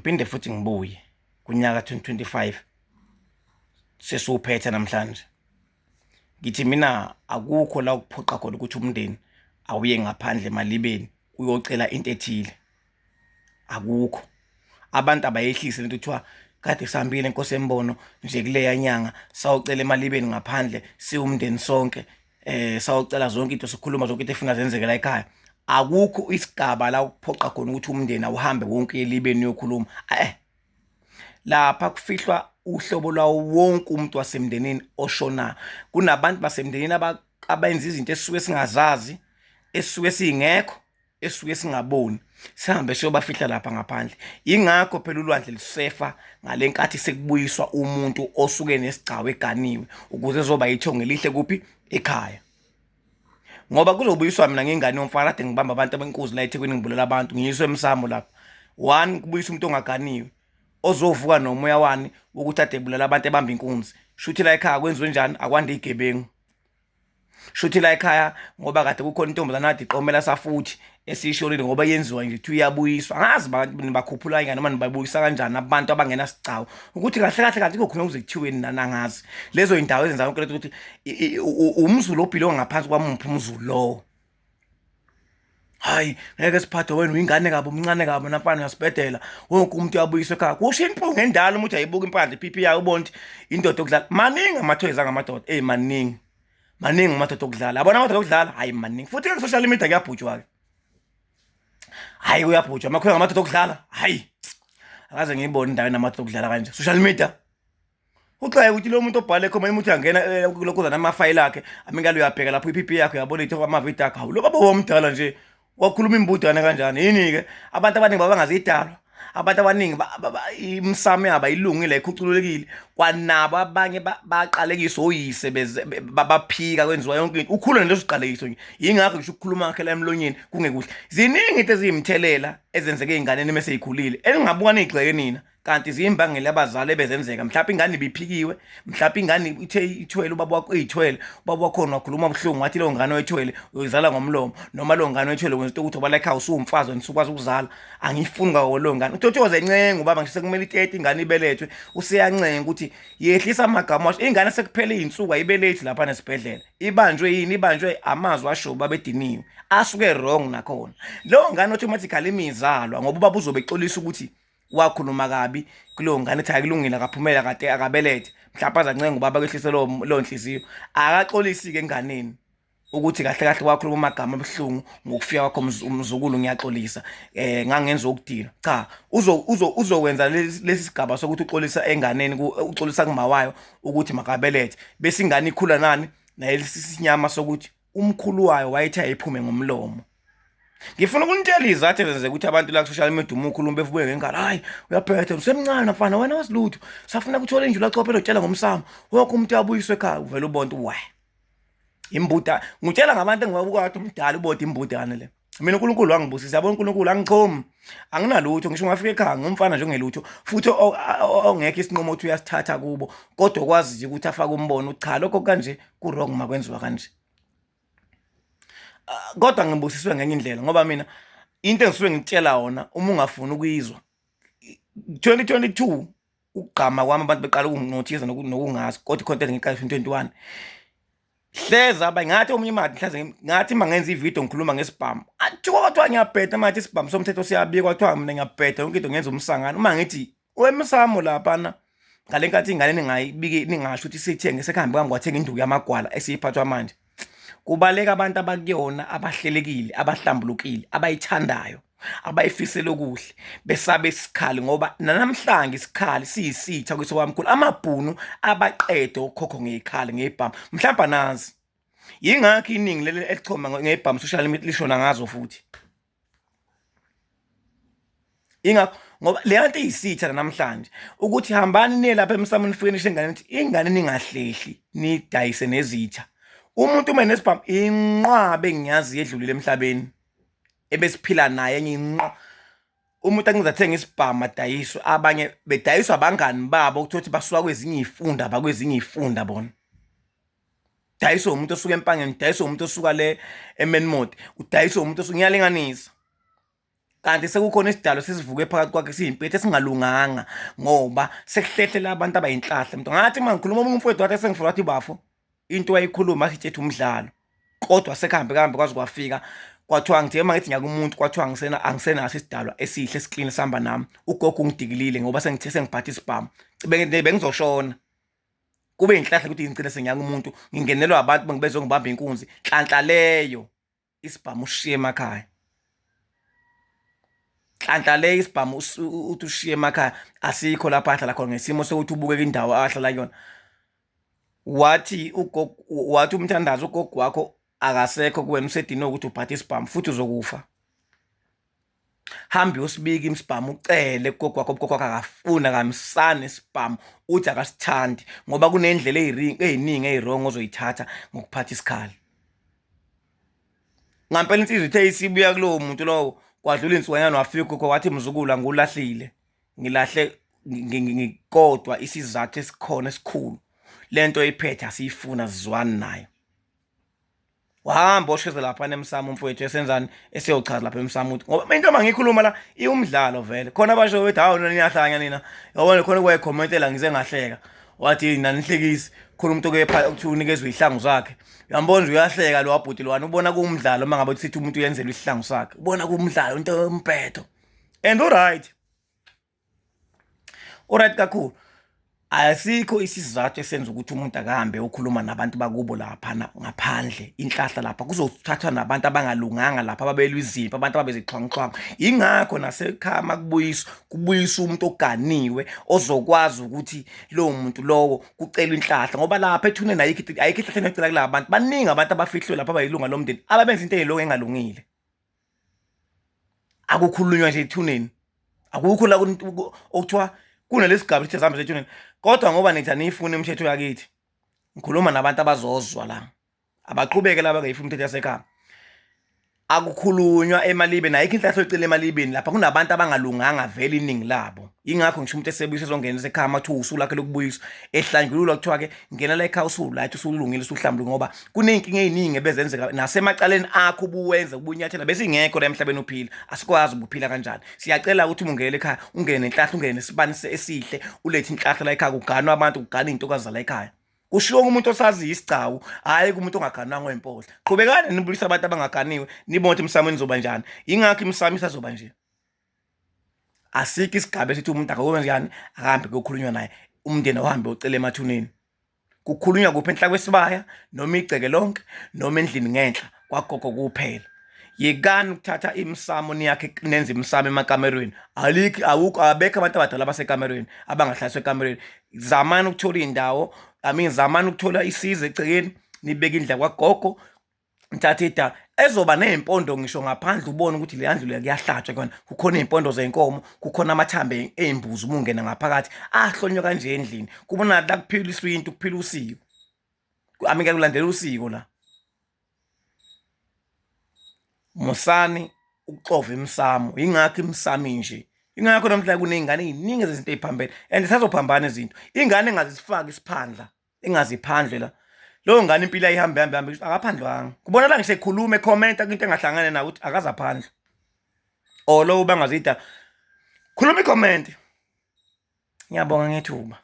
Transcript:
Ngiphinde futhi ngibuye kunyaka 2025 sesiwuphethe namhlanje. Ngithi mina akukho la ukuphoqa khona ukuthi umndeni awuye ngaphandle emalibeni uyocela into ethile. Akukho. Abantu abayehlise lento kuthiwa kade sihambile inkosi embono nje kuleya nyanga sawucela emalibeni ngaphandle siwumndeni sonke sawucela zonke into sikhuluma zonke into efuna zenzeke la ekhaya. Akukho isigaba la ukuphoqa khona ukuthi umndeni awuhambe wonke elibeni uyokhuluma. Lapha kufihlwa uhlobo lwawo wonke umuntu wasemndenini oshonayo. Kunabantu basemndenini abenza izinto esisuke singazazi, esisuke singekho, esuke singaboni, sihambe siyobafihla lapha ngaphandle. Yingakho phela ulwandle lusefa ngale nkathi sekubuyiswa umuntu osuke nesigcawu eganiwe ukuze ezoba yithongo elihle kuphi ekhaya. Ngoba kuzobuyiswa mina ngengane yomfana kade ngibamba abantu abenkuzi la eThekwini ngibulala abantu ngiyiswe emsamo lapha. One, kubuyisa umuntu ongaganiwe ozovuka nomoya wani wokuthi ade ebulala abantu ebamba inkunzi. Shuthi la ekhaya kwenziwe njani? Akwande igebengu. Shuthi la ekhaya ngoba kade kukhona intombazane kade iqomela safuthi esiyishonile ngoba yenziwa nje kuthiwa iyabuyiswa. Angazi abantu nibakhuphula kanjani noma nibabuyisa kanjani abantu abangena sigcawu ukuthi kahle kahle kanti kukhona kuze kuthiweni nani angazi. Lezo yindawo ezenza yonke lento ukuthi umZulu obhilonga ngaphansi kwamuphi umZulu lowo. Hayi ngeke siphathe wena uyingane kabi umncane kabi wena mfana uyasibhedela wonke umuntu uyabuyiswa ekhaya kusho impunga endala umuntu ayibuka impandla ipipi yayo ubona ukuthi indoda okudlala maningi amathoyizi angamadoda ey maningi maningi amadoda okudlala yabona amadoda okudlala hayi maningi futhi ke social media kuyabhujwa ke hayi kuyabhujwa amakhulu ngamadoda okudlala hayi akaze ngiyibone indawo enamadoda okudlala kanje social media. Uxaye ukuthi lo muntu obhale khona umuntu uyangena kulokhuza namafayili akhe amingalo uyabheka lapho i-PP yakhe uyabona ithi amavidiyo akhe hawu lo baba womdala nje wakhuluma imbudane kanjani yini-ke abantu abaningi babangazidalwa abantu abaningi imisamo yabo ayilungile ayikhucululekile kwanabo abanye baqalekiswa oyise baphika kwenziwa yonke into ukhule naleso siqalekiso nje yingakho ngisho ukukhuluma kwakhe la emlonyeni kungekuhle. Ziningi into eziyimthelela ezenzeke ey'nganeni mese y'khulile eningabuka niy'gxeke nina kanti ziyimbangela yabazali ebezenzeka mhlawumbe ingane ibiphikiwe mhlawumbe ingane ithe ithwele ubaba wakho eyithwele ubaba wakhona wakhuluma buhlungu wathi leyo ngane oyithwele uyoyizala ngomlomo noma leyo ngane oyithwele wenza into ukuthi ubala ekhaya usuwumfazi wena usukwazi ukuzala angiyifuni ngawo leyo ngane uthi uthokoze encenga ubaba ngisho sekumele itete ingane ibelethwe useyancenga ukuthi yehlisa amagama washo ingane sekuphele iy'nsuku ayibelethi lapha nesibhedlela ibanjwe yini ibanjwe amazwi asho ubaba ediniwe asuke wrong nakhona leyo ngane automatically imizalwa ngoba ubaba uzobe exolisa ukuthi wakhuluma kabi kuleyo ngane ethi akulungile akaphumela kade akabelethe mhlawumbe azancenga ubaba kwehlise leyo nhliziyo akaxolisi-ke enganeni ukuthi kahle kahle wakhuluma amagama abuhlungu ngokufika kwakho umzukulu ngiyaxolisa ngangenza ukudina cha uzokwenza lesi sigaba sokuthi uxolisa enganeni uxolisa kumawayo ukuthi makabelethe bese ingane ikhula nani naye lesi sinyama sokuthi umkhulu wayo wayethi ayiphume ngomlomo. Ngifuna ukunitshela izathu ezenze ukuthi abantu la ku-social media uma ukhuluma bevubuke ngengalo hayi uyaphetha usemncane mfana wena wazi lutho safuna ukuthola injula chophe elotshela ngomsamo wonke umuntu uyabuyiswa ekhaya uvele ubone we imbuda ngitshela ngabantu engibabuka kade umdala ubode imbudane le mina uNkulunkulu wangibusisa yabona uNkulunkulu angichomi anginalutho ngisho ungafika ekhaya ngumfana nje ongelutho futhi ongekho isinqumo ukuthi uyasithatha kubo kodwa okwazi nje ukuthi afake umbono cha lokho kanje ku-wrong makwenziwa kanje. Kodwa ngibusiswe ngenye indlela ngoba mina into engisuke ngikutshela yona uma ungafuni ukuyizwa 2022 ukugqama kwami abantu beqala ukunginothisa nokungazi kodwa i-content ngiqale 2021 hleza abanye ngathi omunye imali hleze ngathi uma ngenza ividiyo ngikhuluma ngesibhamu athiwa kwathiwa ngiyabheda manje isibhamu somthetho siyabikwa kwathiwa mina ngiyabheda yonke into ngenza umsangano uma ngithi wemsamo laphana ngale nkathi ingane ningayibiki ningasho ukuthi sithenge sekuhambe kami kwathenga induku yamagwala esiyiphathwa manje kubaleka abantu abakuyona abahlelekile abahlambulukile abayithandayo abayifisela okuhle besabe isikhali ngoba nanamhlanje isikhali siyisitha kwisokwamkhulu amabhunu abaqede okhokho ngezikhali ngebhamu mhlawumbe anazi yingakho iningi leli elichoma ngebhamu social media lishona ngazo futhi ingakho ngoba le nto iyisitha namhlanje ukuthi hambani niye lapha emsamo nifike nisho ingane nithi ingane ningahlehli nidayise nezitha umuntu uma nesibhamu inqwabe engiyazi yedlulile emhlabeni ebesiphila naye enye inqwa umuntu angizathenga isibhamu adayiswe abanye bedayiswa abangani babo ukuthola ukuthi basuka kwezinye iy'funda bakwezinye iy'funda bona dayiswe umuntu osuka empangeni udayiswe umuntu osuka le emenmodi udayiswe umuntu osuka ngiyalinganisa. Kanti sekukhona isidalo sesivuke phakathi kwakhe siyimpethu esingalunganga ngoba sekuhlehlela abantu abayinhlahla. Mntu ngathi uma ngikhuluma omunye umfowethu wathi esengifuna wathi bafo into wayikhuluma asithi ethi umdlalo kodwa sekuhambe kahambe kwaze kwafika kwathiwa ngithe uma ngithi ngiyakumuntu kwathiwa angisena angisenaso isidalwa esihle esiklini sihamba nami ugogo ungidikilile ngoba sengithe sengiphatha isibhamu bengizoshona kube inhlahla ukuthi ngigcine sengiyaka umuntu ngingenelwa abantu bengibezongibamba inkunzi nhlanhla leyo isibhamu ushiye emakhaya nhlanhla leyo isibhamu uthi ushiye emakhaya asikho lapho ahlala khona ngesimo sokuthi ubukeka indawo ahlala kuyona wathi ugogo wathi umthandazo ugogo wakho akasekho kuwena usedinwe ukuthi uphathe isibhamu futhi uzokufa Hamba uyosibika imsibhamu ucele kugogo wakho ugogo wakho akafuni akamsani isibhamu uthi akasithandi ngoba kunendlela ey'ningi ey'rong ozoyithatha ngokuphatha isikhali. Ngampela insizwa ithe isibuya kulowo muntu lowo kwadlula insukanyana wafika ugogo wathi mzukulu angulahlile ngilahle kodwa isizathu esikhona esikhulu lento oyiphethe asiyifuna sizwani nayo. Wahamba osheza lapha emsamo umfowethu esenzani eseyochaza lapha emsamo ukuthi ngoba into mangikhuluma la iwumdlalo vele khona abasho bethi hawu nina niyahlanya nina yabona khona kwayikhomentela ngize ngahleka wathi nanihlekisi khona umuntu okepha okuthiwa unikezwe ihlangu zakhe uyambona nje uyahleka lo wabhuti lwana ubona kuwumdlalo uma ngabe sithi umuntu uyenzelwa isihlangu sakhe ubona kuwumdlalo into yombhedo and uright Uright kakhulu. Asikho isizathu esenza ukuthi umuntu akahambe ukhuluma nabantu bakubo laphana ngaphandle inhlahla lapha kuzothathwa nabantu abangalunganga lapha ababelwa izimpi abantu ababezixhwanguxhwangu yingakho nasekhaya makubuyiswa kubuyiswa umuntu oganiwe ozokwazi ukuthi lowo muntu lowo kucelwa inhlahla ngoba lapha ethuneni ayikho ayikho inhlahla enocela kulaba bantu baningi abantu abafihliwe lapha abayilunga lomndeni ababenza into eyilongo engalungile Akukhulunywa nje ethuneni. Akukho la okuthiwa kunalesi sigaba esithe sihamba ethuneni. Kodwa ngoba nithi aniyifuni imithetho yakithi, ngikhuluma nabantu abazozwa la. Abaqhubeke laba abangayifuni imithetho yasekhaya. Akukhulunywa emalibeni, ayikho inhlahla oyicela emalibeni lapha kunabantu abangalunganga vele iningi labo. Yingakho ngisho umuntu esebuyisa ezongena esekhaya uma kuthiwa usuku lakhe lokubuyiswa ehlanjululwa kuthiwa-ke ngena la ekhaya usu-right usulungile usuhlambuluke ngoba kuney'nkinga ey'ningi ebezenzeka nasemacaleni akho ubuwenza ubunyathela besingekho la emhlabeni uphila asikwazi ubuphila kanjani siyacela ukuthi uma ungena ekhaya ungene nenhlahla ungene nesibani esihle ulethe inhlahla la ekhaya kuganwa abantu kugana iy'ntokazi zala ekhaya kushiwo kumuntu osaziyo isigcawu hhayi kumuntu ongaganwanga wempohla qhubekani nibuyise abantu abangaganiwe nibone ukuthi imsamo nizoba njani yingakho imsamo isazoba nje Asikho isigaba esithi umuntu akakwenze njani akahambe kuyokhulunywa naye umndeni awuhambe ucele emathuneni. Kukhulunywa kuphi enhla kwesibaya noma igceke lonke noma endlini ngenhla kwagogo kuphela. Yekani ukuthatha imisamo niyakhe nenze imisamo emakamerweni. Alikho awukho abekho abantu abadala abasekamerweni abangahlaliswa ekamerweni. Zamani ukuthola iy'ndawo, I mean zamani ukuthola isizo egcekeni nibeke indlu yakwagogo ngithathe ida ezoba ney'mpondo ngisho ngaphandle ubone ukuthi leya ndlu leya kuyahlatshwa kuyona kukhona iy'mpondo zey'nkomo kukhona amathambo ey'mbuzi uma ungena ngaphakathi ahlonywa kanje endlini kubona la kuphila isintu kuphila usiko ami kulandela usiko la musani ukuxova imsamo yingakho imsamo inje ingakho namhlanje kuney'ngane ey'ningi zezinto ey'phambene and sazophambana izinto ingane engazisifaki isiphandla engaziphandle la leyo ngane impilo ayihambe hambe hambe akaphandlwanga kubonakala ngisho ekhuluma ekhomenta kwinto engahlangane nayo ukuthi akazaphandle or lowo bangazida khuluma i-comment ngiyabonga ngethuba.